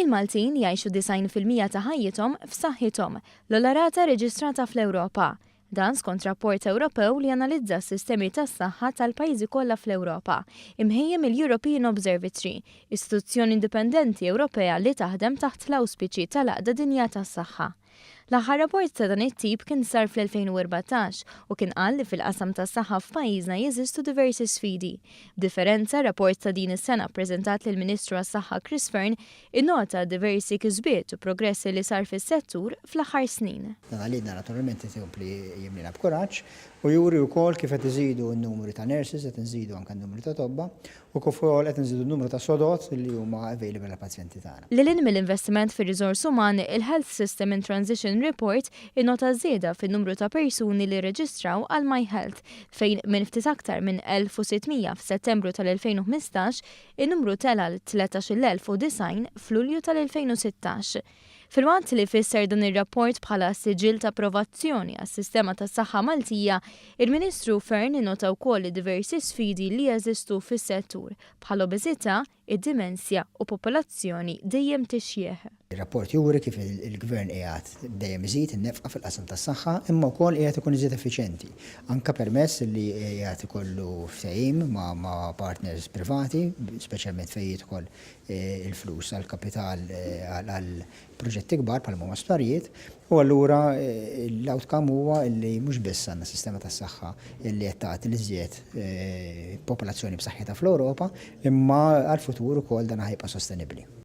Il-Maltin jgħixu 90% ta' ħajjithom f'saħħithom, l-ogħla rata reġistrata fl-Ewropa. Dan skont rapport Ewropew li analizza s-sistemi tas-saħħa tal-pajjiżi kollha fl-Ewropa, imħejji mill-European Observatory, istituzzjoni indipendenti Ewropea li taħdem taħt l-awspiċi tal-Għaqda Dinjija tas-Saħħa. L-aħħar rapport ta' dan it-tip kien sar fl-2014 u kien qal li fil-qasam tas-saħħa f'pajjiżna jeżistu diversi sfidi. B'differenza, rapport ta' din is-sena ppreżentat lill-Ministru għas-Saħħa Chris Fearne innota diversi kisbiet u progressi li sar fis-settur fl-aħħar snin. Dan għalina naturalment qed ikompli jimlina b'kuraġġ u juri wkoll kif qed iżidu n-numri ta' nurses, qed inżidu anke n-numri ta' tobba u kif ukoll qed inżidu n-numru ta' sodod li huma available għall-pazjenti tagħna. Lil hinn mill-investiment fir-riżors uman, il-Health System in Transition Report innota żieda fin-numru ta' persuni li rreġistraw għal MyHealth, fejn minn ftit aktar minn 1,600 f'Settembru tal-2015, in-numru tela' għal 13,090 f'Lulju tal-2016. Filwaqt li fisser dan ir-rapport bħala siġill ta' approvazzjoni għas-sistema tas-saħħa Maltija, il-Ministru Fearne innota wkoll id-diversi sfidi li jeżistu fis-settur, bħall-obeżità, id-dimensja u popolazzjoni dejjem tixjieħ. Ir-rapport juri kif il-Gvern qiegħed dejjem iżid in-nefqa fil-qasam tas-saħħa imma wkoll qiegħed ikun iżjed effiċjenti anke permezz li qiegħed ikollu ftehim ma' partners privati, speċjalment fejn jidħol il-flus għall-kapital għal proġetti kbar bħalma huma sptarijiet u allura l-outcome huwa li mhux biss għandna sistema tas-saħħa li qed tagħti l-iżjed popolazzjoni b'saħħitha fl-Ewropa imma għall-futur ukoll dan ħa jibqa' sostenibbli.